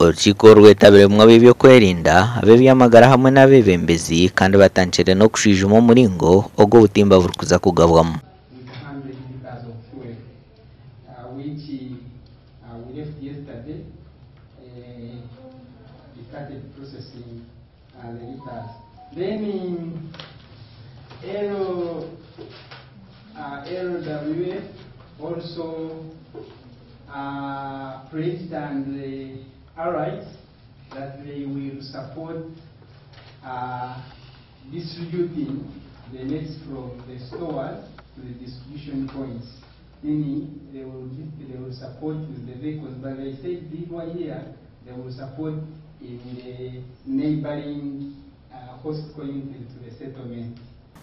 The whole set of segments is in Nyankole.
Orukiiko oru rwetabirwemu ab'ebyokwerinda, ab'eby'amagara hamwe n'abeebembezi kandi batandikire n'okushwijuma omuringo ogu obutimba burikuza kugabwamu. with 100 litres of fuel, which we left yesterday. We started processing the litres. Then LWF also pledged and the allies that they will support distributing the nets from the stores to the distribution points, meaning they will support with the vehicles, but they said this one here they will support in the neighboring host communities to the settlement.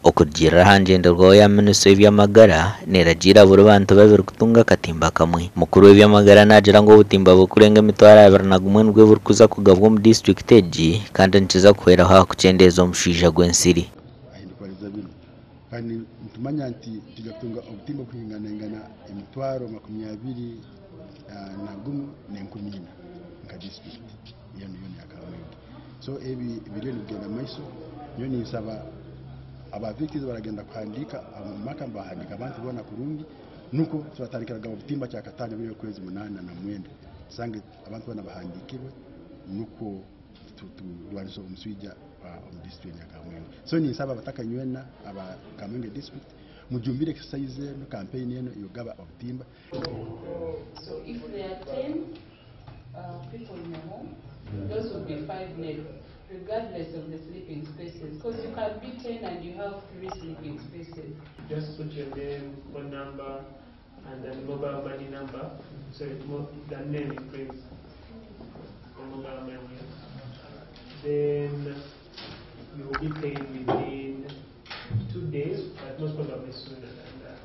Okurugiirira aha ngyenderwaho ya minisitule y'eby'amagara neeragiira buri bantu babiri kutunga akatimba kamwe. Mukuru w'eby'amagara naagira ngu obutimba burikurenga 21,000 nibwo burikuza kugabwa omu disiturikiti egi kandi nikiza kuhweraho aha kukyendeeza omushaija gw'ensiri. Ahindukariza bino kandi nitumanya nti tujya kutunga obutimba obuhinganaingana 21,400 nka disiturikiti iyo niyo ya Kamwenge. So ebi biriyo nibigenda mu maiso. Niyo ninsaba aba victims baragenda kuhandika amaka, bahandika abantu boona kurungi, nuko tubatandikiraga obutimba kyakataano biri okwezi munaana na mwenda, tusange abantu boona bahandikirwe, nukwo turwanisa omuswija omu district ya Kamwenge. So ninsaba abatakanyweena aba Kamwenge District mujumbire exercise eno, campaign eno yogaba obutimba. So if there are 10 people in a home, those will be five nets, regardless of the sleeping spaces. Because you can be 10 and you have three sleeping spaces. Just put your name, phone number, and then mobile money number. Sorry, the name, please. For mobile money. Then you will be paid within 2 days, but most probably sooner than that.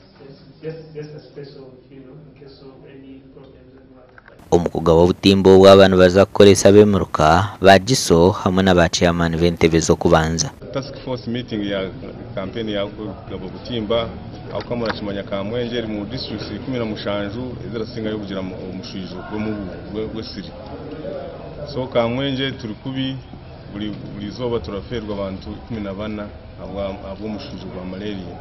Just a space of, in case of any problems and what. But Omu kugaba obutimba obu abantu baza kukoresa ab'emiruka ba Giso hamwe na ba chairman b'entebe z'okubanza. Task force meeting ya campaign ya kugaba obutimba aho murakimanya Kamwenge eri mu districts 17 ezirasingayo kugira omushwijo gw'esiri. So Kamwenge turi kubi, buri izooba turaferwa abantu 14 ahabw'omushwijo gwa malaria.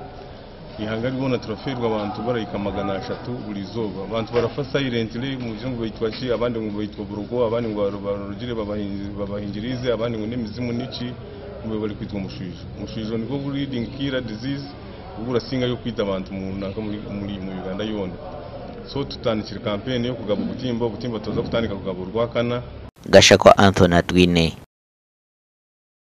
Ihanga ryona turaferwa abantu barahika 300 buri izooba. Abantu barafa silently mu ngu baitwa ki, abandi ngu baitwa burugo, abandi ngu barugire babahingirize, abandi ngu n'emizimu niki, ngu bari kwitwa omushwijo. Omushwijo nigwo leading killer disease ogurasingayo kwita abantu mu nanka muri mu Uganda yoona. So tutandikire campaign yo kugaba obutimba. Obutimba tuza kutandika kugaba Orwakana. Gashakwa Anthony Atwine.